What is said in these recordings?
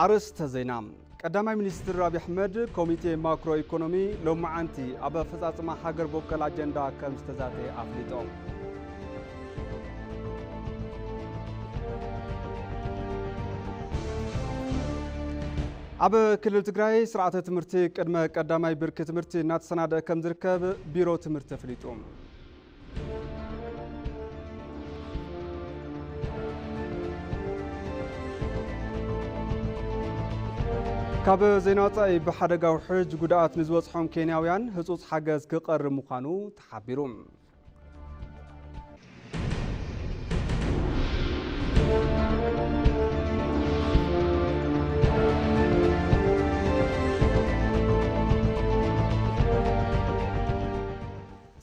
ኣርእስተ ዜና። ቀዳማይ ሚኒስትር ኣብይ ኣሕመድ ኮሚቴ ማክሮ ኢኮኖሚ ሎማዓንቲ ኣብ ኣፈጻጽማ ሃገር በቀል ኣጀንዳ ከም ዝተዛተ ኣፍሊጦም። ኣብ ክልል ትግራይ ስርዓተ ትምህርቲ ቅድመ ቀዳማይ ብርኪ ትምህርቲ እናተሰናደአ ከም ዝርከብ ቢሮ ትምህርቲ ኣፍሊጡ። ካብ ዜና ወጻኢ፣ ብሓደጋ ውሕጅ ጉድኣት ንዝበጽሖም ኬንያውያን ህጹጽ ሓገዝ ክቐርብ ምዃኑ ተሓቢሩ።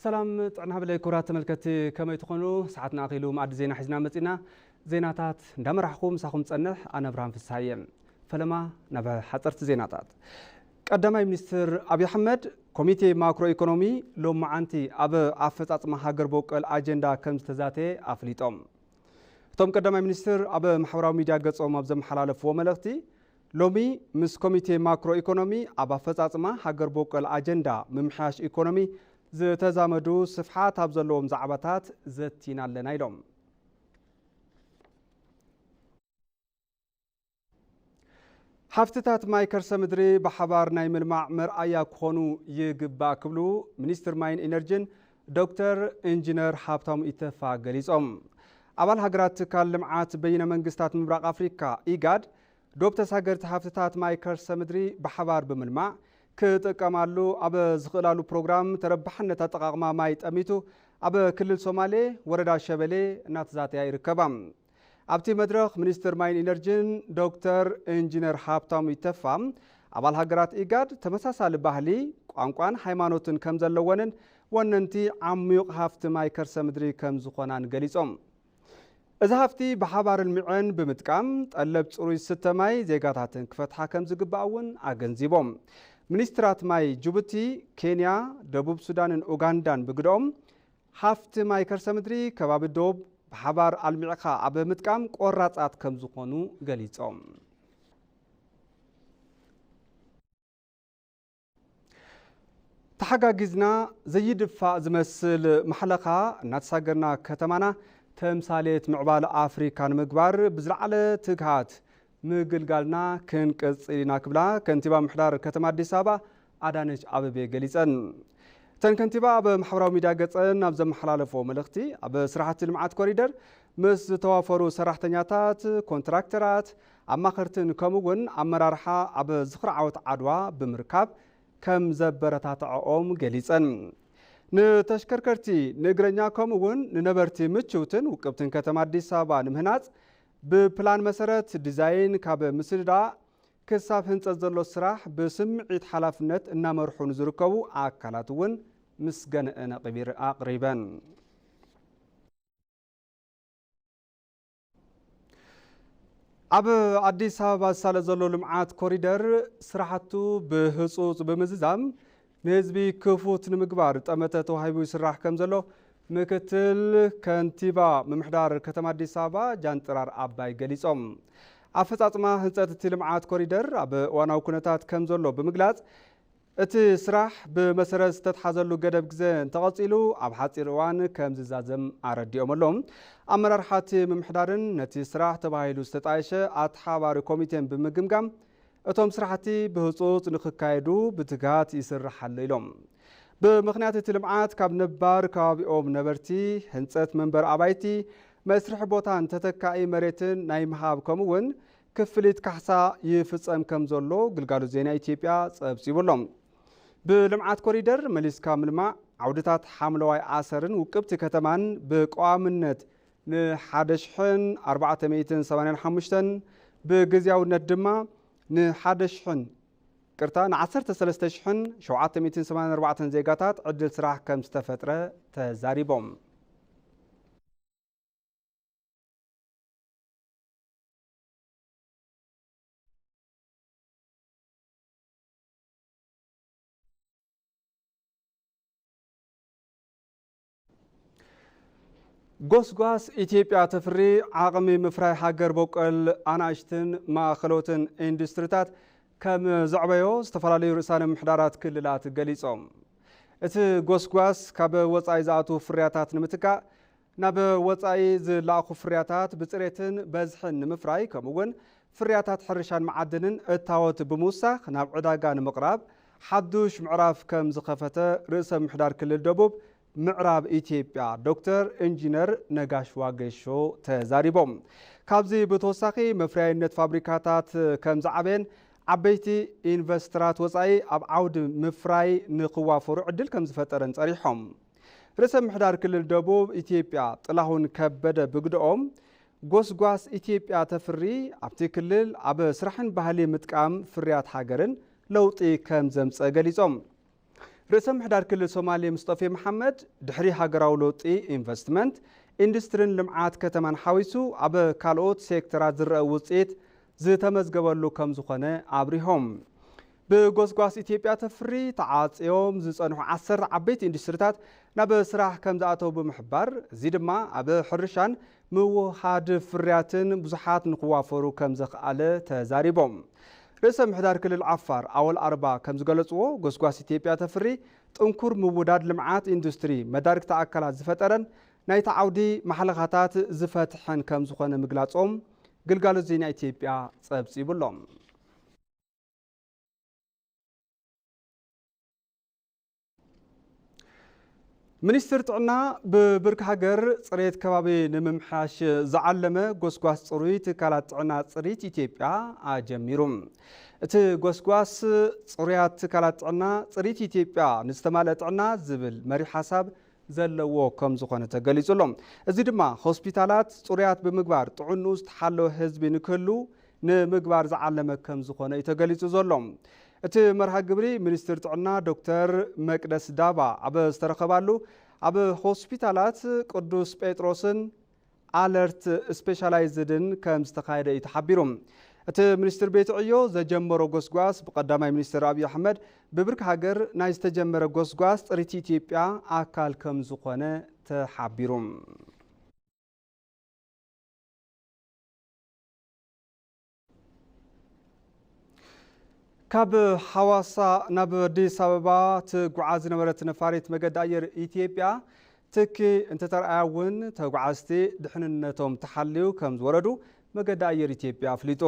ሰላም ጥዕና ብለይ ክቡራት ተመልከትቲ፣ ከመይ ትኾኑ? ሰዓትና ኣኺሉ መኣዲ ዜና ሒዝና መጺና። ዜናታት እንዳመራሕኹ ምሳኹም ጸንሕ ኣነ ብርሃን ፍስሃየ። ፈለማ ናብ ሓጸርቲ ዜናታት። ቀዳማይ ሚኒስትር ኣብይ ኣሕመድ ኮሚቴ ማክሮ ኢኮኖሚ ሎማዓንቲ ኣብ ኣፈጻጽማ ሃገር በቀል ኣጀንዳ ከም ዝተዛተየ ኣፍሊጦም። እቶም ቀዳማይ ሚኒስትር ኣብ ማሕበራዊ ሚድያ ገጾም ኣብ ዘመሓላለፍዎ መልእኽቲ፣ ሎሚ ምስ ኮሚቴ ማክሮ ኢኮኖሚ ኣብ ኣፈጻጽማ ሃገር በቀል ኣጀንዳ ምምሕያሽ ኢኮኖሚ ዝተዛመዱ ስፍሓት ኣብ ዘለዎም ዛዕባታት ዘቲና ኣለና ኢሎም። ሃፍትታት ማይ ከርሰ ምድሪ ብሓባር ናይ ምልማዕ መርኣያ ክኾኑ ይግባእ ክብሉ ሚኒስትር ማይን ኢነርጂን ዶክተር ኢንጂነር ሃብታሙ ኢተፋ ገሊጾም። ኣባል ሃገራት ትካል ልምዓት በይነ መንግስታት ምብራቕ ኣፍሪካ ኢጋድ ዶብ ተሳገርቲ ሃፍትታት ማይ ከርሰ ምድሪ ብሓባር ብምልማዕ ክጥቀማሉ ኣብ ዝኽእላሉ ፕሮግራም ተረባሕነት ኣጠቓቕማ ማይ ጠሚቱ ኣብ ክልል ሶማሌ ወረዳ ሸበሌ እናተዛተያ ይርከባ። ኣብቲ መድረኽ ሚኒስትር ማይን ኢነርጂን ዶክተር ኢንጂነር ሃብታሙ ኢተፋ፣ ኣባል ሃገራት ኢጋድ ተመሳሳሊ ባህሊ፣ ቋንቋን ሃይማኖትን ከም ዘለወንን ወነንቲ ዓሚዩቕ ሃፍቲ ማይ ከርሰ ምድሪ ከም ዝኾናን ገሊጾም። እዚ ሃፍቲ ብሓባር ልሚዐን ብምጥቃም ጠለብ ጽሩይ ዝስተ ማይ ዜጋታተን ክፈትሓ ከም ዝግባእ እውን ኣገንዚቦም። ሚኒስትራት ማይ ጅቡቲ፣ ኬንያ፣ ደቡብ ሱዳንን ኡጋንዳን ብግደኦም ሃፍቲ ማይ ከርሰ ምድሪ ከባቢ ዶብ ብሓባር ኣልሚዕኻ ኣብ ምጥቃም ቆራጻት ከም ዝኾኑ ገሊጾም። ተሓጋጊዝና ዘይድፋእ ዝመስል ማሕለኻ እናተሳገርና ከተማና ተምሳሌት ምዕባለ ኣፍሪካ ንምግባር ብዝለዓለ ትግሃት ምግልጋልና ክንቅጽል ኢና ክብላ ከንቲባ ምሕዳር ከተማ ኣዲስ ኣበባ ኣዳነች ኣበቤ ገሊጸን። እተን ከንቲባ ኣብ ማሕበራዊ ሚድያ ገጸን ኣብ ዘመሓላለፍዎ መልእኽቲ፣ ኣብ ስራሕቲ ልምዓት ኮሪደር ምስ ዝተዋፈሩ ሰራሕተኛታት፣ ኮንትራክተራት፣ ኣማኸርትን ከምኡ እውን ኣመራርሓ ኣብ ዝኽሪ ዓወት ዓድዋ ብምርካብ ከም ዘበረታትዐኦም ገሊጸን። ንተሽከርከርቲ፣ ንእግረኛ ከምኡ እውን ንነበርቲ ምችውትን ውቅብትን ከተማ ኣዲስ ኣበባ ንምህናጽ ብፕላን መሰረት ዲዛይን ካብ ምስንዳእ ክሳብ ህንጸት ዘሎ ስራሕ ብስምዒት ሓላፍነት እናመርሑ ንዝርከቡ ኣካላት እውን ምስጋነአን ኣቕቢር-፣ ኣቕሪበን። ኣብ ኣዲስ ኣበባ ዝሳለ ዘሎ ልምዓት ኮሪደር ስራሕቱ ብህጹጽ ብምዝዛም ንህዝቢ ክፉት ንምግባር ጠመተ ተዋሂቡ ይስራሕ ከም ዘሎ ምክትል ከንቲባ ምምሕዳር ከተማ ኣዲስ ኣበባ ጃንጥራር ኣባይ ገሊጾም። ኣፈጻጽማ ህንጸት እቲ ልምዓት ኮሪደር ኣብ እዋናዊ ኩነታት ከም ዘሎ ብምግላጽ፣ እቲ ስራሕ ብመሰረት ዝተትሓዘሉ ገደብ ግዘ እንተቐጺሉ ኣብ ሓጺር እዋን ከም ዝዛዘም ኣረዲኦም ኣለዉ። ኣመራርሓ እቲ ምምሕዳርን ነቲ ስራሕ ተባሂሉ ዝተጣየሸ ኣተሓባሪ ኮሚቴን ብምግምጋም፣ እቶም ስራሕቲ ብህጹጽ ንኽካየዱ ብትግሃት ይስራሕ ኣሎ ኢሎም። ብምኽንያት እቲ ልምዓት ካብ ነባር ከባቢኦም ነበርቲ ህንጸት መንበሪ ኣባይቲ፣ መስርሒ ቦታን ተተካኢ መሬትን ናይ ምሃብ ከምኡ እውን ክፍሊት ካሕሳ ይፍጸም ከም ዘሎ ግልጋሎት ዜና ኢትዮጵያ ጸብጺቡ ኣሎ። ብልምዓት ኮሪደር መሊስካ ምልማዕ፣ ዓውድታት ሓምለዋይ ኣሰርን ውቅብቲ ከተማን ብቀዋምነት ንሓደ ሽሕን ኣርባዕተ ሚእትን ሰማንያን ሓሙሽተን፣ ብግዝያውነት ድማ ንሓደ ሽሕን፣ ቅርታ፣ ንዓሰርተ ሰለስተ ሽሕን ሸውዓተ ሚእትን ሰማንያን ኣርባዕተን ዜጋታት ዕድል ስራሕ ከም ዝተፈጥረ ተዛሪቦም። ጎስጓስ ኢትዮጵያ ተፍሪ ዓቕሚ ምፍራይ ሃገር በቆል ኣናእሽትን ማእኸሎትን ኢንዱስትሪታት ከም ዘዕበዮ ዝተፈላለዩ ርእሳነ ምሕዳራት ክልላት ገሊጾም። እቲ ጎስጓስ ካብ ወጻኢ ዝኣትዉ ፍርያታት ንምትካእ ናብ ወጻኢ ዝለኣኹ ፍርያታት ብጽሬትን በዝሕን ንምፍራይ፣ ከምኡ እውን ፍርያታት ሕርሻን መዓድንን እታወት ብምውሳኽ ናብ ዕዳጋ ንምቕራብ ሓዱሽ ምዕራፍ ከም ዝኸፈተ ርእሰ ምሕዳር ክልል ደቡብ ምዕራብ ኢትዮጵያ ዶክተር ኢንጂነር ነጋሽ ዋጌሾ ተዛሪቦም። ካብዚ ብተወሳኺ መፍረያይነት ፋብሪካታት ከም ዝዓበየን ዓበይቲ ኢንቨስተራት ወጻኢ ኣብ ዓውዲ ምፍራይ ንኽዋፈሩ ዕድል ከም ዝፈጠረን ጸሪሖም። ርእሰ ምሕዳር ክልል ደቡብ ኢትዮጵያ ጥላሁን ከበደ ብግደኦም፣ ጎስጓስ ኢትዮጵያ ተፍሪ ኣብቲ ክልል ኣብ ስራሕን ባህሊ ምጥቃም ፍርያት ሃገርን ለውጢ ከም ዘምጸ ገሊጾም። ርእሰ ምሕዳር ክልል ሶማሌ ሙስጠፌ መሓመድ፣ ድሕሪ ሃገራዊ ለውጢ ኢንቨስትመንት፣ ኢንዱስትሪን ልምዓት ከተማን ሓዊሱ ኣብ ካልኦት ሴክተራት ዝረአ ውፅኢት ዝተመዝገበሉ ከም ዝኾነ ኣብሪሆም። ብጎስጓስ ኢትዮጵያ ተፍሪ ተዓፅዮም ዝፀንሑ ዓሰርተ ዓበይቲ ኢንዱስትሪታት ናብ ስራሕ ከም ዝኣተው ብምሕባር፣ እዚ ድማ ኣብ ሕርሻን ምውሃድ ፍርያትን ብዙሓት ንክዋፈሩ ከም ዘኽኣለ ተዛሪቦም። ርእሰ ምሕዳር ክልል ዓፋር ኣወል ኣርባ ከም ዝገለጽዎ፣ ጎስጓስ ኢትዮጵያ ተፍሪ ጥንኩር ምውዳድ ልምዓት ኢንዱስትሪ መዳርግቲ ኣካላት ዝፈጠረን ናይቲ ዓውዲ ማሕለኻታት ዝፈትሐን ከም ዝኾነ ምግላጾም ግልጋሎት ዜና ኢትዮጵያ ጸብጺቡሎም። ሚኒስትር ጥዕና ብብርኪ ሃገር ጽሬት ከባቢ ንምምሕያሽ ዝዓለመ ጎስጓስ ጽሩይ ትካላት ጥዕና ጽሪት ኢትዮጵያ ኣጀሚሩ። እቲ ጎስጓስ ጽሩያት ትካላት ጥዕና ጽሪት ኢትዮጵያ ንዝተማልአ ጥዕና ዝብል መሪሕ ሓሳብ ዘለዎ ከም ዝኾነ ተገሊጹ ኣሎ። እዚ ድማ ሆስፒታላት ጽሩያት ብምግባር ጥዕንኡ ዝተሓለወ ህዝቢ ንክህሉ ንምግባር ዝዓለመ ከም ዝኾነ እዩ ተገሊጹ ዘሎ። እቲ መርሃ ግብሪ ሚኒስትር ጥዕና ዶክተር መቅደስ ዳባ ኣብ ዝተረኸባሉ ኣብ ሆስፒታላት ቅዱስ ጴጥሮስን ኣለርት ስፔሻላይዝድን ከም ዝተኻየደ እዩ ተሓቢሩ። እቲ ሚኒስትር ቤት ዕዮ ዘጀመሮ ጎስጓስ ብቀዳማይ ሚኒስትር ኣብይ ኣሕመድ ብብርኪ ሃገር ናይ ዝተጀመረ ጎስጓስ ጥሪት ኢትዮጵያ ኣካል ከም ዝኾነ ተሓቢሩ። ካብ ሓዋሳ ናብ ኣዲስ ኣበባ ትጓዓዝ ዝነበረት ነፋሪት መገዲ ኣየር ኢትዮጵያ ትኪ እንተተረኣያ እውን ተጓዓዝቲ ድሕንነቶም ተሓልዩ ከም ዝወረዱ መገዲ ኣየር ኢትዮጵያ ኣፍሊጡ።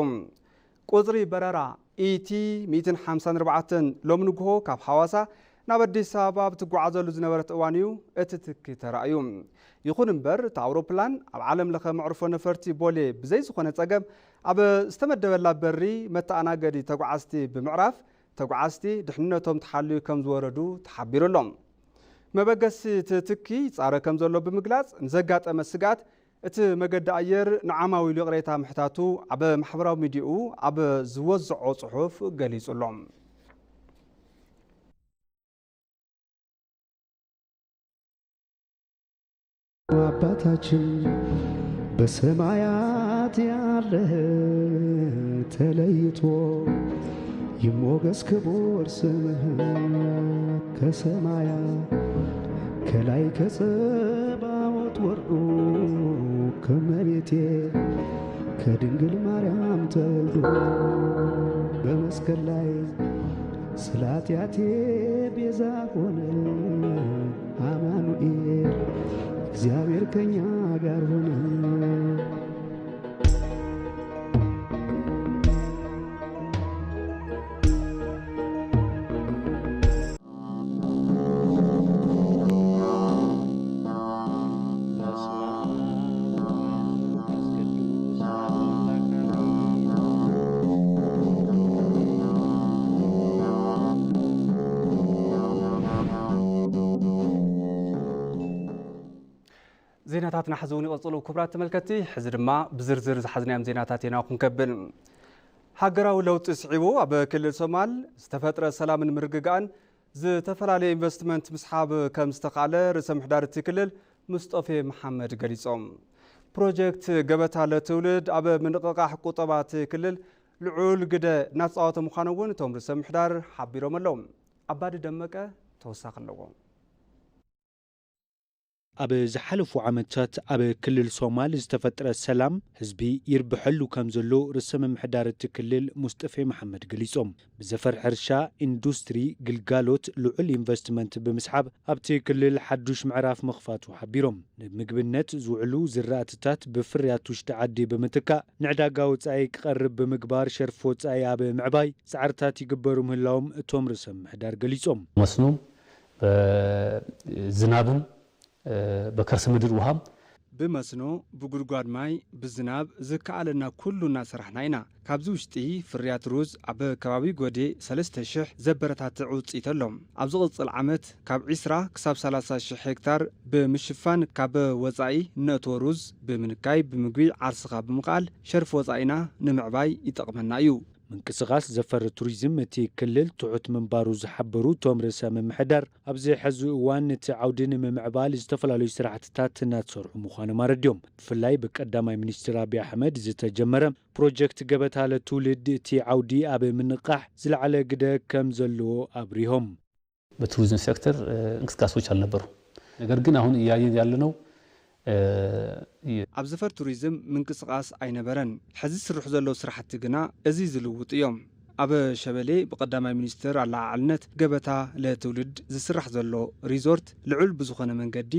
ቁጽሪ በረራ ኢቲ ሚእትን ሓምሳን ኣርባዕተን ሎሚ ንግሆ ካብ ሓዋሳ ናብ ኣዲስ ኣበባ ብትጓዓዘሉ ዝነበረት እዋን እዩ እቲ ትኪ ተራእዩ። ይኹን እምበር፣ እቲ ኣውሮፕላን ኣብ ዓለም ለኸ መዕርፎ ነፈርቲ ቦሌ ብዘይ ዝኾነ ጸገም ኣብ ዝተመደበላ በሪ መተኣናገዲ ተጓዓዝቲ ብምዕራፍ፣ ተጓዓዝቲ ድሕንነቶም ተሓልዩ ከም ዝወረዱ ተሓቢሩ ኣሎ። መበገሲ እቲ ትኪ ይጻረ ከም ዘሎ ብምግላጽ፣ ንዘጋጠመ ስግኣት እቲ መገዲ ኣየር ንዓማዊሉ ይቕሬታ ምሕታቱ ኣብ ማሕበራዊ ሚዲያኡ ኣብ ዝወዝዖ ጽሑፍ ገሊጹ ኣሎ። አባታችን በሰማያት ያለህ ተለይቶ ይሞገስ ክቡር ስምህ ከሰማያት ከላይ ከጸባዖት ወርዶ ከመቤቴ ከድንግል ማርያም ተወልዶ በመስቀል ላይ ስለ ኃጢአቴ ቤዛ ሆነ። አማኑኤል እግዚአብሔር ከኛ ጋር ሆነ። ዜናታትና ሕዚ እውን ይቕጽሉ። ክቡራት ተመልከትቲ፣ ሕዚ ድማ ብዝርዝር ዝሓዝናዮም ዜናታት ኢና ክንከብል። ሃገራዊ ለውጢ ስዒቡ ኣብ ክልል ሶማል ዝተፈጥረ ሰላምን ምርግጋእን ዝተፈላለዩ ኢንቨስትመንት ምስሓብ ከም ዝተኻእለ ርእሰ ምሕዳር እቲ ክልል ሙስጠፌ መሓመድ ገሊጾም። ፕሮጀክት ገበታ ለትውልድ ኣብ ምንቕቓሕ ቁጠባ እቲ ክልል ልዑል ግደ እናተጻወተ ምዃኑ እውን እቶም ርእሰ ምሕዳር ሓቢሮም ኣለዉ። ኣባዲ ደመቀ ተወሳኺ ኣለዎ። ኣብ ዝሓለፉ ዓመታት ኣብ ክልል ሶማል ዝተፈጥረ ሰላም ህዝቢ ይርብሐሉ ከም ዘሎ ርእሰ ምምሕዳር እቲ ክልል ሙስጠፌ መሓመድ ገሊጾም። ብዘፈር ሕርሻ፣ ኢንዱስትሪ፣ ግልጋሎት ልዑል ኢንቨስትመንት ብምስሓብ ኣብቲ ክልል ሓዱሽ ምዕራፍ ምኽፋቱ ሓቢሮም። ንምግብነት ዝውዕሉ ዝራእትታት ብፍርያት ውሽጢ ዓዲ ብምትካእ ንዕዳጋ ወጻኢ ክቐርብ ብምግባር ሸርፊ ወጻኢ ኣብ ምዕባይ ጻዕርታት ይግበሩ ምህላዎም እቶም ርእሰ ምምሕዳር ገሊጾም። መስኖም፣ ዝናብን በከርሰ ምድር ውሃም። ብመስኖ፣ ብጉድጓድ ማይ፣ ብዝናብ ዝከኣለና ኩሉ እናሰራሕና ኢና። ካብዚ ውሽጢ ፍርያት ሩዝ ኣብ ከባቢ ጎዴ ሰለስተ ሽሕ ዘበረታትዕ ውፅኢት ኣሎ። ኣብ ዝቕፅል ዓመት ካብ ዒስራ ክሳብ ሰላሳ ሽሕ ሄክታር ብምሽፋን ካብ ወፃኢ ነእትዎ ሩዝ ብምንካይ ብምግቢ ዓርስኻ ብምኽኣል ሸርፊ ወፃኢና ንምዕባይ ይጠቕመና እዩ። ምንቅስቓስ ዘፈር ቱሪዝም እቲ ክልል ትሑት ምንባሩ ዝሓበሩ እቶም ርእሰ ምምሕዳር፣ ኣብዚ ሕዚ እዋን ነቲ ዓውዲ ንምምዕባል ዝተፈላለዩ ስራሕትታት እናተሰርሑ ምዃኖም ኣረዲኦም። ብፍላይ ብቀዳማይ ሚኒስትር ኣብይ ኣሕመድ ዝተጀመረ ፕሮጀክት ገበታ ለትውልድ እቲ ዓውዲ ኣብ ምንቕቓሕ ዝለዓለ ግደ ከም ዘለዎ ኣብሪሆም። በቱሪዝም ሴክተር እንቅስቃሴዎች አልነበሩ። ነገር ግን አሁን እያየን ያለነው ኣብ ዘፈር ቱሪዝም ምንቅስቓስ ኣይነበረን። ሕዚ ዝስርሑ ዘለዉ ስራሕቲ ግና እዚ ዝልውጡ እዮም። ኣብ ሸበሌ ብቀዳማይ ሚኒስትር ኣለዓዕልነት ገበታ ለትውልድ ዝስራሕ ዘሎ ሪዞርት ልዑል ብዝኾነ መንገዲ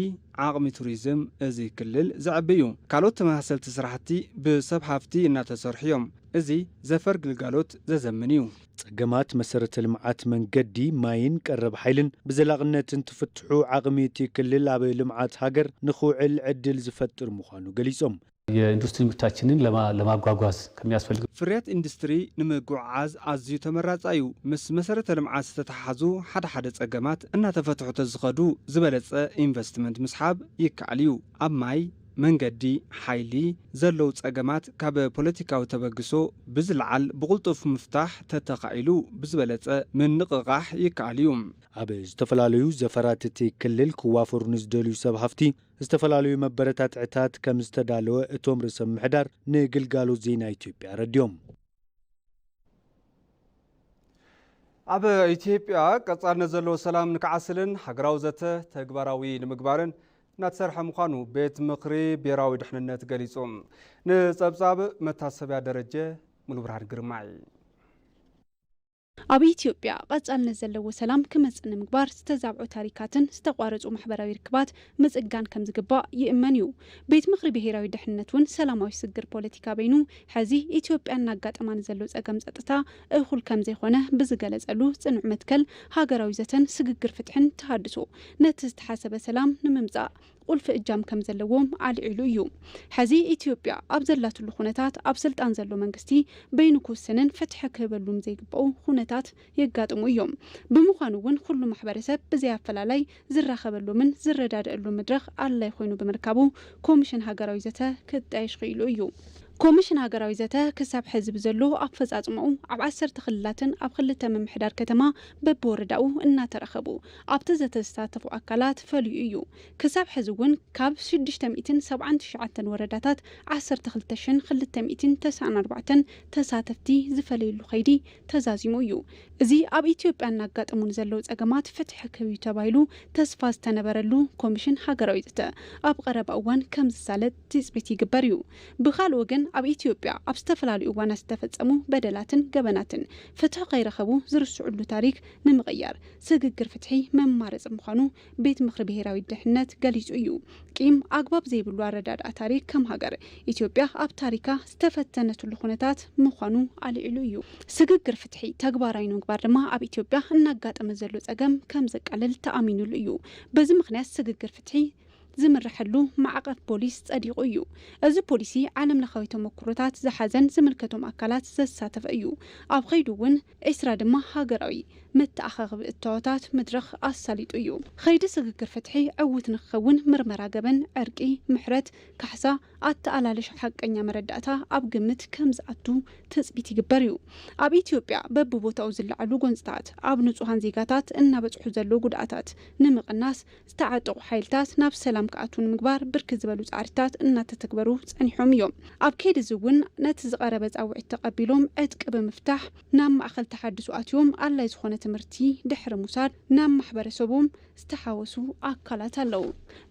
ዓቕሚ ቱሪዝም እዚ ክልል ዘዕቢ እዩ። ካልኦት ተመሳሰልቲ ስራሕቲ ብሰብ ሃፍቲ እናተሰርሑ እዮም። እዚ ዘፈር ግልጋሎት ዘዘምን እዩ። ጸገማት መሰረተ ልምዓት መንገዲ፣ ማይን ቀረብ ሓይልን ብዘላቕነት እንትፍትሑ ዓቕሚ እቲ ክልል ኣብ ልምዓት ሃገር ንኽውዕል ዕድል ዝፈጥር ምዃኑ ገሊጾም። የኢንዱስትሪ ምርታችንን ለማ-፣ ለማጓጓዝ ከሚያስፈልግ። ፍርያት ኢንዱስትሪ ንምጉዕዓዝ ኣዝዩ ተመራጻ እዩ። ምስ መሰረተ ልምዓት ዝተተሓሓዙ ሓደ ሓደ ጸገማት እናተፈትሑ ተዝኸዱ ዝበለጸ ኢንቨስትመንት ምስሓብ ይከኣል እዩ። ኣብ ማይ፣ መንገዲ፣ ሓይሊ ዘለዉ ጸገማት ካብ ፖለቲካዊ ተበግሶ ብዝለዓል ብቕልጡፍ ምፍታሕ ተተኻኢሉ ብዝበለጸ ምንቕቓሕ ይከኣል እዩ። ኣብ ዝተፈላለዩ ዘፈራት እቲ ክልል ክዋፈሩ ንዝደልዩ ሰብ ሃፍቲ ዝተፈላለዩ መበረታትዕታት ከም ዝተዳለወ እቶም ርእሰ ምምሕዳር ንግልጋሎት ዜና ኢትዮጵያ ኣረዲኦም። ኣብ ኢትዮጵያ ቀጻልነት ዘለዎ ሰላም ንክዓስልን ሃገራዊ ዘተ ተግባራዊ ንምግባርን እናተሰርሐ ምዃኑ ቤት ምኽሪ ብሄራዊ ድሕንነት ገሊጹ። ንጸብጻብ መታሰቢያ ደረጀ፣ ሙሉብርሃን ግርማይ። ኣብ ኢትዮጵያ ቀጻልነት ዘለዎ ሰላም ክመጽእ ንምግባር ዝተዛብዑ ታሪካትን ዝተቋረጹ ማሕበራዊ ርክባት ምጽጋን ከም ዝግባእ ይእመን እዩ። ቤት ምኽሪ ብሄራዊ ድሕንነት እውን ሰላማዊ ስግግር ፖለቲካ በይኑ ሕዚ ኢትዮጵያ እናጋጠማ ንዘሎ ጸገም ጸጥታ እኹል ከም ዘይኾነ ብዝገለጸሉ ጽኑዕ መትከል ሃገራዊ ዘተን ስግግር ፍትሕን ተሃድሶ ነቲ ዝተሓሰበ ሰላም ንምምጻእ ቁልፊ እጃም ከም ዘለዎም ኣልዒሉ እዩ። ሕዚ ኢትዮጵያ ኣብ ዘላትሉ ኩነታት ኣብ ስልጣን ዘሎ መንግስቲ በይኑ ክውስንን ፍትሒ ክህበሉን ዘይግባኡ ኩነታት የጋጥሙ እዮም። ብምዃኑ እውን ኩሉ ማሕበረሰብ ብዘይ ኣፈላላይ ዝራኸበሉምን ዝረዳደኣሉ መድረኽ ኣድላይ ኮይኑ ብምርካቡ ኮሚሽን ሃገራዊ ዘተ ክጣየሽ ክኢሉ እዩ። ኮሚሽን ሃገራዊ ዘተ ክሳብ ሕዚ ብዘሎ ኣፈጻጽማኡ ኣብ ዓሰርተ ክልላትን ኣብ ክልተ ምምሕዳር ከተማ በብወረዳኡ እናተረኸቡ ኣብቲ ዘተ ዝሳተፉ ኣካላት ፈሊዩ እዩ። ክሳብ ሕዚ እውን ካብ ሽዱሽተ ሚእትን ሰብዓን ትሽዓተን ወረዳታት ዓሰርተ ክልተ ሽሕን ክልተ ሚእትን ተስዓን ኣርባዕተን ተሳተፍቲ ዝፈለየሉ ከይዲ ተዛዚሙ እዩ። እዚ ኣብ ኢትዮጵያ እናጋጠሙ ንዘለዉ ጸገማት ፍትሒ ክህብ እዩ ተባሂሉ ተስፋ ዝተነበረሉ ኮሚሽን ሃገራዊ ዘተ ኣብ ቀረባ እዋን ከም ዝሳለጥ ትጽቢት ይግበር እዩ። ብኻልእ ወገን ኣብ ኢትዮጵያ ኣብ ዝተፈላለዩ እዋናት ዝተፈጸሙ በደላትን ገበናትን ፍትሒ ከይረኸቡ ዝርስዕሉ ታሪክ ንምቕያር ስግግር ፍትሒ መማረፂ ምዃኑ ቤት ምኽሪ ብሄራዊ ድሕነት ገሊጹ እዩ። ቂም ኣግባብ ዘይብሉ ኣረዳድኣ ታሪክ ከም ሃገር ኢትዮጵያ ኣብ ታሪካ ዝተፈተነትሉ ኩነታት ምዃኑ ኣልዒሉ እዩ። ስግግር ፍትሒ ተግባራዊ ንምግባር ድማ ኣብ ኢትዮጵያ እናጋጠመ ዘሎ ጸገም ከም ዘቃልል ተኣሚኑሉ እዩ። በዚ ምኽንያት ስግግር ፍትሒ ዝምርሐሉ ማዕቐፍ ፖሊስ ጸዲቑ እዩ። እዚ ፖሊሲ ዓለም ለኻዊ ተመኩሮታት ዝሓዘን ዝምልከቶም ኣካላት ዘሳተፈ እዩ። ኣብ ኸይዱ እውን ዒስራ ድማ ሃገራዊ መተኣኻኸቢ እታወታት መድረኽ ኣሳሊጡ እዩ። ኸይዲ ስግግር ፍትሒ ዕዉት ንክኸውን ምርመራ ገበን፣ ዕርቂ፣ ምሕረት፣ ካሕሳ፣ ኣተኣላልሻ ሓቀኛ መረዳእታ ኣብ ግምት ከም ዝኣቱ ትጽቢት ይግበር እዩ። ኣብ ኢትዮጵያ በብቦታኡ ዝለዓሉ ጎንፅታት ኣብ ንጹሃን ዜጋታት እናበጽሑ ዘለዉ ጉድኣታት ንምቕናስ ዝተዓጠቑ ሓይልታት ናብ ሰላም ክኣትዉ ንምግባር ብርክት ዝበሉ ፃዕርታት እናተተግበሩ ፀኒሖም እዮም። ኣብ ከይዲ እዚ እውን ነቲ ዝቐረበ ፃውዒት ተቐቢሎም ዕጥቂ ብምፍታሕ ናብ ማእኸል ተሓድሶ ኣትዮም ኣድላይ ዝኾነ ትምህርቲ ድሕሪ ምውሳድ ናብ ማሕበረሰቦም ዝተሓወሱ ኣካላት ኣለዉ።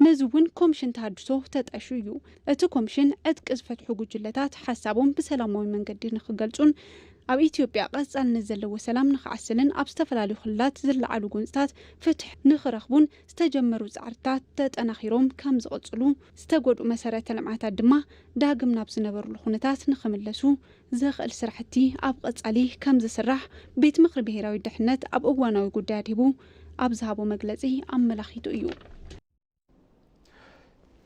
ነዚ እውን ኮሚሽን ተሃድሶ ተጠይሹ እዩ። እቲ ኮሚሽን ዕጥቂ ዝፈትሑ ጉጅለታት ሓሳቦም ብሰላማዊ መንገዲ ንክገልፁን ኣብ ኢትዮጵያ ቀፃልነት ዘለዎ ሰላም ንክዓስልን ኣብ ዝተፈላለዩ ክልላት ዝለዓሉ ጎንፅታት ፍትሕ ንክረኽቡን ዝተጀመሩ ፃዕርታት ተጠናኺሮም ከም ዝቕፅሉ፣ ዝተጎድኡ መሰረተ ልምዓታት ድማ ዳግም ናብ ዝነበሩሉ ኩነታት ንክምለሱ ዘኽእል ስራሕቲ ኣብ ቀፃሊ ከም ዝስራሕ ቤት ምኽሪ ብሄራዊ ድሕነት ኣብ እዋናዊ ጉዳይ ኣድሂቡ ኣብ ዝሃቦ መግለፂ ኣመላኺቱ እዩ።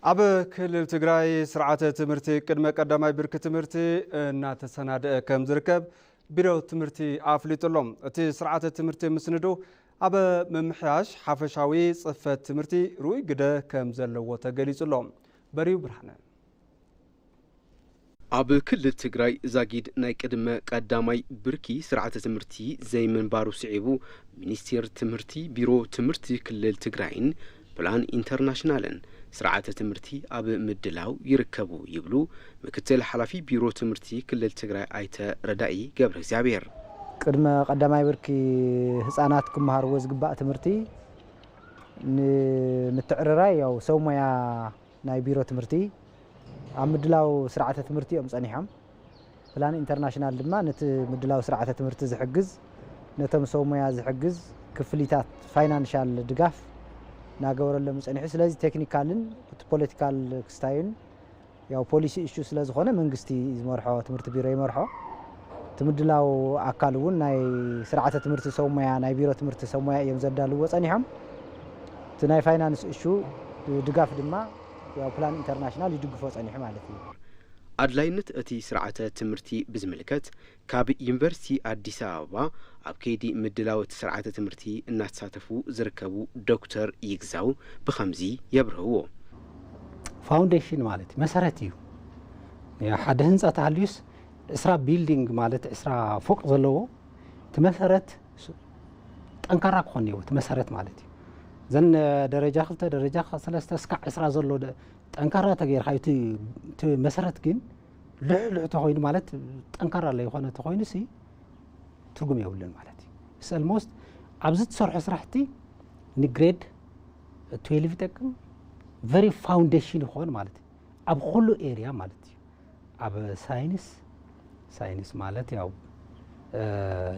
ኣብ ክልል ትግራይ ስርዓተ ትምህርቲ ቅድመ ቀዳማይ ብርኪ ትምህርቲ እናተሰናደአ ከም ዝርከብ ቢሮ ትምህርቲ ኣፍሊጡ ኣሎ። እቲ ስርዓተ ትምህርቲ ምስንዱ ኣብ ምምሕያሽ ሓፈሻዊ ፅፈት ትምህርቲ ርኡይ ግደ ከም ዘለዎ ተገሊፁ ኣሎ። በሪሁ ብርሃነ። ኣብ ክልል ትግራይ ዛጊድ ናይ ቅድመ ቀዳማይ ብርኪ ስርዓተ ትምህርቲ ዘይምንባሩ ስዒቡ፣ ሚኒስቴር ትምህርቲ ቢሮ ትምህርቲ ክልል ትግራይን ፕላን ኢንተርናሽናልን ስርዓተ ትምህርቲ ኣብ ምድላው ይርከቡ ይብሉ ምክትል ሓላፊ ቢሮ ትምህርቲ ክልል ትግራይ ኣይተ ረዳኢ ገብረ እግዚኣብሔር። ቅድመ ቀዳማይ ብርኪ ህፃናት ክመሃርዎ ዝግባእ ትምህርቲ ንምትዕርራይ ያው ሰብ ሞያ ናይ ቢሮ ትምህርቲ ኣብ ምድላው ስርዓተ ትምህርቲ እዮም ጸኒሖም። ፕላን ኢንተርናሽናል ድማ ነቲ ምድላው ስርዓተ ትምህርቲ ዝሕግዝ፣ ነቶም ሰብ ሞያ ዝሕግዝ ክፍሊታት ፋይናንሻል ድጋፍ እናገበረሎም እዩ ጸኒሑ። ስለዚ ቴክኒካልን እቲ ፖለቲካል ክስታዩን ያው ፖሊሲ ኢሹ ስለ ዝኾነ መንግስቲ ዝመርሖ ትምህርቲ ቢሮ ይመርሖ። እቲ ምድላው ኣካል እውን ናይ ስርዓተ ትምህርቲ ሰብ ሞያ ናይ ቢሮ ትምህርቲ ሰብ ሞያ እዮም ዘዳልዎ ጸኒሖም። እቲ ናይ ፋይናንስ እሹ ድጋፍ ድማ ያው ፕላን ኢንተርናሽናል ይድግፎ ጸኒሑ ማለት እዩ። ኣድላይነት እቲ ስርዓተ ትምህርቲ ብዝምልከት ካብ ዩኒቨርሲቲ ኣዲስ ኣበባ ኣብ ከይዲ ምድላው እቲ ስርዓተ ትምህርቲ እናተሳተፉ ዝርከቡ ዶክተር ይግዛው ብኸምዚ የብርህዎ። ፋውንዴሽን ማለት መሰረት እዩ። ሓደ ህንፃ ተሃልዩስ ዕስራ ቢልዲንግ ማለት ዕስራ ፎቅ ዘለዎ እቲ መሰረት ጠንካራ ክኾን እኒዎ እቲ መሰረት ማለት እዩ። እዘን ደረጃ ክልተ ደረጃ ሰለስተ እስካዕ ዕስራ ዘሎ ጠንካራ ተገይርካ እቲ መሰረት ግን ልሕልሕ ተኮይኑ ማለት ጠንካራ ለይኮነ ተኮይኑ ሲ ትርጉም የብሉን ማለት እዩ። It's almost ኣብዚ ትሰርሖ ስራሕቲ ንግሬድ ትዌልቭ ይጠቅም very foundation ይኮን ማለት እዩ። ኣብ ኩሉ ኤርያ ማለት እዩ። ኣብ ሳይንስ ሳይንስ ማለት ያው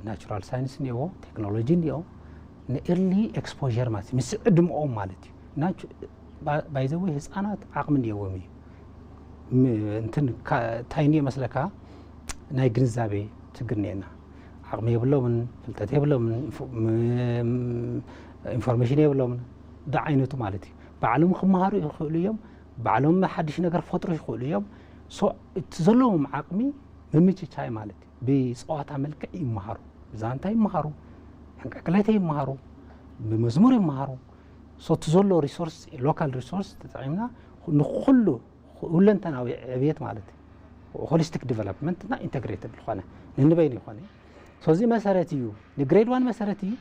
ናቹራል ሳይንስ እኒኦ ቴክኖሎጂ እኒኦ ንኤርሊ ኤክስፖር ማለት ምስ ዕድምኦም ማለት እዩ። ባይዘወይ ህፃናት ዓቕሚ እኒኦዎም እዩ። እንታይ እኒኦ መስለካ ናይ ግንዛቤ ችግር እኒኤና። ዓቕሚ የብሎምን፣ ፍልጠት የብሎምን፣ ኢንፎርሜሽን የብሎምን ዳ ዓይነቱ ማለት እዩ። ባዕሎም ክመሃሩ ይኽእሉ እዮም፣ ባዕሎም ሓድሽ ነገር ክፈጥሩ ይኽእሉ እዮም። እቲ ዘለዎም ዓቕሚ ምምችቻይ ማለት እዩ። ብፀዋታ መልክዕ ይመሃሩ፣ ብዛንታ ይመሃሩ፣ ሕንቅቅለተ ይመሃሩ፣ ብመዝሙር ይመሃሩ። So እቲ ዘሎ ሪሶርስ ሎካል ሪሶርስ ተጠቒምና ንኩሉ ሁለንተናዊ ዕብየት ማለት ሆሊስቲክ ዲቨሎፕመንት እና ኢንተግሬትድ ዝኾነ ንንበይኑ ይኾነ። So እዚ መሰረት እዩ፣ ንግሬድ ዋን መሰረት እዩ፣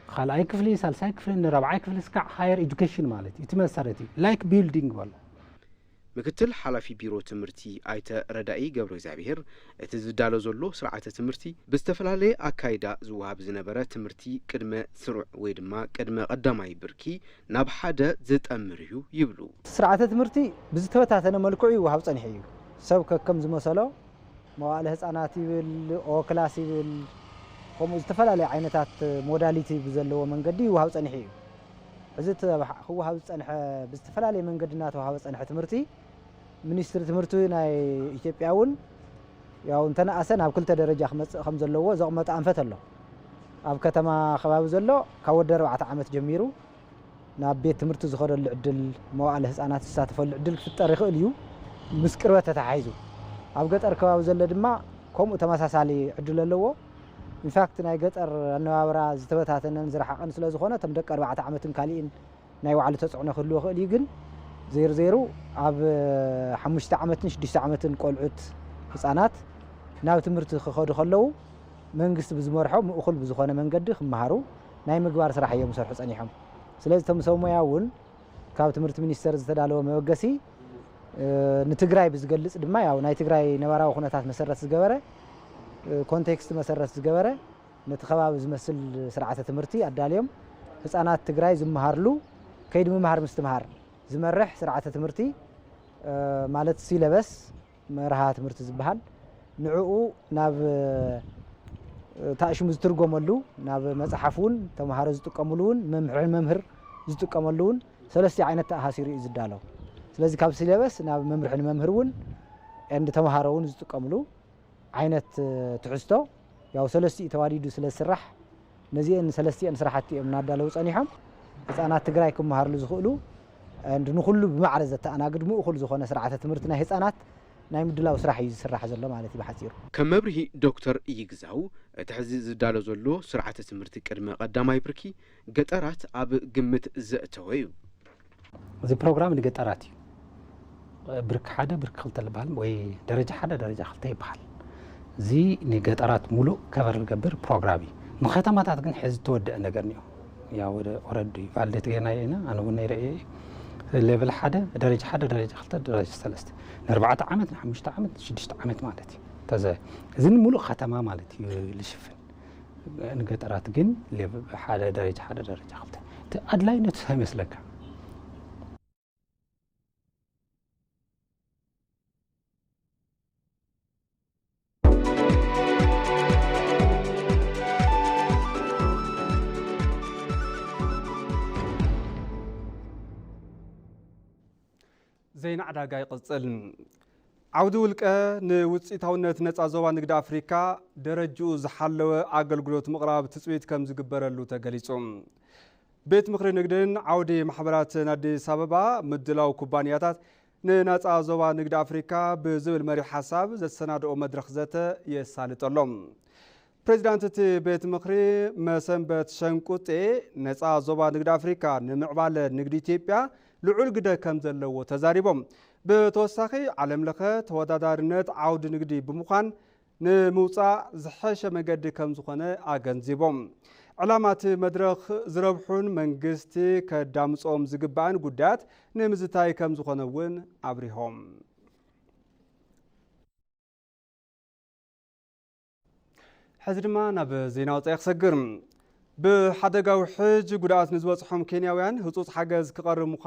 ንካልኣይ ክፍሊ፣ ሳልሳይ ክፍሊ፣ ንራብዓይ ክፍሊ እስካዕ ሃየር ኤጁኬሽን ማለት እዩ። እቲ መሰረት እዩ፣ ላይክ ቢልዲንግ በሎ። ምክትል ሓላፊ ቢሮ ትምህርቲ ኣይተ ረዳኢ ገብረእግዚኣብሄር፣ እቲ ዝዳሎ ዘሎ ስርዓተ ትምህርቲ ብዝተፈላለየ ኣካይዳ ዝወሃብ ዝነበረ ትምህርቲ ቅድመ ስሩዕ ወይ ድማ ቅድመ ቀዳማይ ብርኪ ናብ ሓደ ዝጠምር እዩ ይብሉ። ስርዓተ ትምህርቲ ብዝተበታተነ መልክዑ ይወሃብ ጸኒሑ እዩ። ሰብ ከከም ዝመሰሎ መዋእለ ህጻናት ይብል፣ ኦ ክላስ ይብል፣ ከምኡ ዝተፈላለየ ዓይነታት ሞዳሊቲ ብዘለዎ መንገዲ ይወሃብ ጸኒሑ እዩ። እዚ ክወሃብ ዝጸንሐ ብዝተፈላለየ መንገዲ እናተወሃበ ዝጸንሐ ትምህርቲ ሚኒስትሪ ትምህርቲ ናይ ኢትዮጵያ እውን ያው እንተነኣሰ ናብ ክልተ ደረጃ ክመፅእ ከም ዘለዎ ዘቕመጠ ኣንፈት ኣሎ። ኣብ ከተማ ከባቢ ዘሎ ካብ ወዲ ኣርባዕተ ዓመት ጀሚሩ ናብ ቤት ትምህርቲ ዝኸደሉ ዕድል፣ መዋእለ ህፃናት ዝሳተፈሉ ዕድል ክፍጠር ይኽእል እዩ ምስ ቅርበት ተተሓሒዙ። ኣብ ገጠር ከባቢ ዘሎ ድማ ከምኡ ተመሳሳሊ ዕድል ኣለዎ። ኢንፋክት ናይ ገጠር ኣነባብራ ዝተበታተነን ዝረሓቐን ስለ ዝኾነ እቶም ደቂ ኣርባዕተ ዓመትን ካሊእን ናይ ባዕሉ ተፅዕኖ ክህልዎ ይኽእል እዩ። ግን ዘይሩ ዘይሩ ኣብ ሓሙሽተ ዓመትን ሽዱሽተ ዓመትን ቆልዑት ህፃናት ናብ ትምህርቲ ክኸዱ ከለዉ መንግስቲ ብዝመርሖ ምእኹል ብዝኾነ መንገዲ ክመሃሩ ናይ ምግባር ስራሕ እዮም ዝሰርሑ ፀኒሖም። ስለዚ እቶም ሰብ ሞያ እውን ካብ ትምህርቲ ሚኒስቴር ዝተዳለወ መበገሲ ንትግራይ ብዝገልፅ ድማ ያው ናይ ትግራይ ነባራዊ ኩነታት መሰረት ዝገበረ ኮንቴክስት መሰረት ዝገበረ ነቲ ከባቢ ዝመስል ስርዓተ ትምህርቲ ኣዳልዮም ህፃናት ትግራይ ዝመሃርሉ ከይዲ ምምሃር ምስትምሃር ዝመርሕ ስርዓተ ትምህርቲ ማለት ሲለበስ መርሃ ትምህርቲ ዝበሃል ንዕኡ ናብ ታእሽሙ ዝትርጎመሉ ናብ መፅሓፍ እውን ተምሃሮ ዝጥቀምሉ እውን መምርሒ ንመምህር ዝጥቀመሉ እውን ሰለስተ ዓይነት ተኣሳሲሩ እዩ ዝዳለው። ስለዚ ካብ ሲለበስ ናብ መምርሒ ንመምህር እውን እንድ ተምሃሮ እውን ዝጥቀምሉ ዓይነት ትሕዝቶ ያው ሰለስቲኡ ተዋዲዱ ስለ ዝስራሕ ነዚአን ሰለስቲአን ስራሕቲ እዮም እናዳለው ፀኒሖም። ህፃናት ትግራይ ክመሃርሉ ዝኽእሉ እንድ ንኹሉ ብማዕረ ዘተኣናግድ ምእኹል ዝኾነ ስርዓተ ትምህርቲ ናይ ህፃናት ናይ ምድላው ስራሕ እዩ ዝስራሕ ዘሎ ማለት እዩ ብሓፂሩ። ከም መብርሂ ዶክተር ይግዛው እቲ ሕዚ ዝዳሎ ዘሎ ስርዓተ ትምህርቲ ቅድመ ቀዳማይ ብርኪ ገጠራት ኣብ ግምት ዘእተወ እዩ። እዚ ፕሮግራም ንገጠራት እዩ። ብርኪ ሓደ ብርኪ ክልተ ዝበሃል ወይ ደረጃ ሓደ ደረጃ ክልተ ይበሃል። እዚ ንገጠራት ሙሉእ ከቨር ዝገብር ፕሮግራም እዩ። ንከተማታት ግን ሕዚ ዝተወደአ ነገር እኒኦ። ያው ወደ ኦረዲ ቫልዴት ጌርና ኢና ኣነ እውን ነይረ እየ። ሌቨል ሓደ ደረጃ ሓደ ደረጃ ክልተ ደረጃ ሰለስተ ንኣርባዕተ ዓመት ንሓሙሽተ ዓመት ንሽዱሽተ ዓመት ማለት እዩ። ተዘ እዚ ንሙሉእ ከተማ ማለት እዩ ልሽፍን። ንገጠራት ግን ሌቭ ሓደ ደረጃ ሓደ ደረጃ ክልተ እቲ ኣድላይነቱ እንታይ ይመስለካ? ዜና ዕዳጋ ይቕጽል። ዓውዲ ውልቀ ንውፅኢታውነት ነፃ ዞባ ንግዲ ኣፍሪካ ደረጅኡ ዝሓለወ ኣገልግሎት ምቕራብ ትፅቢት ከም ዝግበረሉ ተገሊፁ። ቤት ምኽሪ ንግድን ዓውዲ ማሕበራትን ኣዲስ ኣበባ ምድላው ኩባንያታት ንናፃ ዞባ ንግዲ ኣፍሪካ ብዝብል መሪሕ ሓሳብ ዘሰናድኦ መድረኽ ዘተ የሳልጠሎም። ፕሬዚዳንት እቲ ቤት ምኽሪ መሰንበት ሸንቁጤ ነፃ ዞባ ንግዲ ኣፍሪካ ንምዕባለ ንግዲ ኢትዮጵያ ልዑል ግደ ከም ዘለዎ ተዛሪቦም። ብተወሳኺ ዓለም ለኸ ተወዳዳርነት ዓውዲ ንግዲ ብምዃን ንምውፃእ ዝሐሸ መገዲ ከም ዝኾነ ኣገንዚቦም። ዕላማ እቲ መድረኽ ዝረብሑን መንግስቲ ከዳምፆም ዝግባእን ጉዳያት ንምዝታይ ከም ዝኾነ እውን ኣብሪሆም። ሕዚ ድማ ናብ ዜና ወፃኢ ክሰግር። ብሓደጋ ውሕጅ ጉድኣት ንዝበፅሖም ኬንያውያን ህፁፅ ሓገዝ ክቐርብ ምዃኑ